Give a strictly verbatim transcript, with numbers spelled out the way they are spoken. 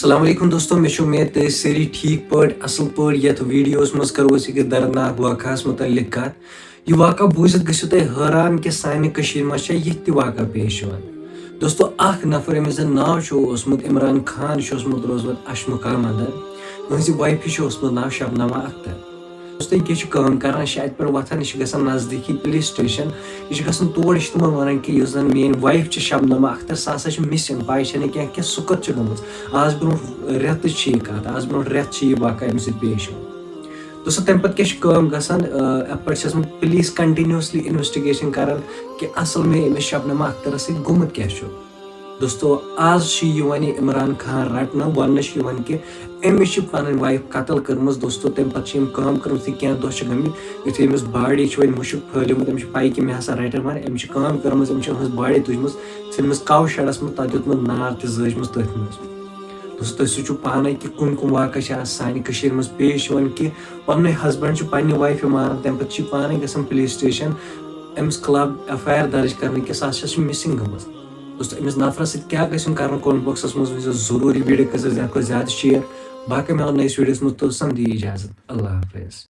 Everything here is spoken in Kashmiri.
السلام علیکم دوستو، مےٚ چھِ اُمید تُہۍ ٲسِو سٲری ٹھیٖک پٲٹھۍ، اَصٕل پٲٹھۍ۔ یَتھ ویٖڈیوَس منٛز کَرو أسۍ أکِس دردناک واقعَس مُتعلِق کَتھ۔ یہِ واقعہٕ بوٗزِتھ گٔژھِو تُہۍ حٲران کہِ سانہِ کٔشیٖرِ منٛز چھا یِتھ تہِ واقعہٕ پیش یِوان۔ دوستو، اَکھ نفر، ییٚمِس زَن ناو چھُ اوسمُت عمران خان، چھُ اوسمُت روزمُت اَشمُقام اَندَر۔ تُہٕنٛزِ وایفہِ چھُ اوسمُت ناو شبنما اختر۔ دوستو، یہِ کیٛاہ چھِ کٲم کَران؟ یہِ چھِ اَتہِ پٮ۪ٹھ وۄتھان، یہِ چھِ گژھان نزدیٖکی پُلیٖس سٹیشن۔ یہِ چھِ گژھان تور، یہِ چھِ تِمَن وَنان کہِ یُس زَن میٛٲنۍ وایف چھِ شبنما اختر، سۄ ہسا چھِ مِسِنٛگ، پَے چھَنہٕ کینٛہہ کہِ سُہ کوٚت چھِ گٔمٕژ۔ آز برونٛٹھ رٮ۪تٕچ چھِ یہِ کَتھ، آز برونٛٹھ رٮ۪تھ چھِ یہِ واقعہٕ أمِس سۭتۍ پیش یِوان۔ دوستو، تَمہِ پَتہٕ کیٛاہ چھِ کٲم گژھان؟ آ، اَپٲرۍ چھِ ٲسمٕژ پُلیٖس continuously investigation کَران کہِ اَصٕل میں أمِس شبنما اخترَس سۭتۍ گوٚمُت کیٛاہ چھُ۔ دوستو، آز چھُ یِوان یہِ عمران خان رَٹنہٕ، وَننہٕ چھُ یِوان کہِ أمِس چھِ پَنٕنۍ وایف قتل کٔرمٕژ۔ دوستو، تَمہِ پَتہٕ چھِ یِم کٲم کٔرمٕژ کہِ کینٛہہ دۄہ چھِ گٔمٕتۍ، یُتھُے أمِس باڈی چھِ وۄنۍ مُشُک پھٲلیومُت، أمِس چھِ پَے کہِ مےٚ ہسا رَٹن وۄنۍ، أمِس چھِ کٲم کٔرمٕژ، أمِس چھِ أہٕنٛز باڈی تُجمٕژ، ژھٕنمٕژ کَو شَڈَس منٛز، تَتھ دیُتمُت نار تہِ زٲجمٕژ تٔتھۍ منٛز۔ دوستو، تُہۍ سوٗنٛچِو پانَے کہِ کُم کُم واقعہٕ چھِ آز سانہِ کٔشیٖرِ منٛز پیش یِوان کہِ پَننُے ہسبنٛڈ چھُ پننہِ وایفہِ ماران، تَمہِ پَتہٕ چھِ یہِ پانَے گژھان پُلیٖس سٹیشن أمِس خلاف ایف آی آر درٕج کرنہٕ کہِ سۄ ہسا چھِ مِسِنٛگ گٔمٕژ۔ دوستو، أمِس نفرَس سۭتۍ کیٛاہ گژھِ یُن کرُن؟ comment box منٛز ؤنۍ زیو ضروٗری، ویٖڈیو کٔرۍ زیو زیادٕ کھۄتہٕ زیادٕ share۔ باقٕے مِلو نٔیِس ویٖڈیوَس منٛز، توٚتام دِیِو اِجازت، اللہ حافظ۔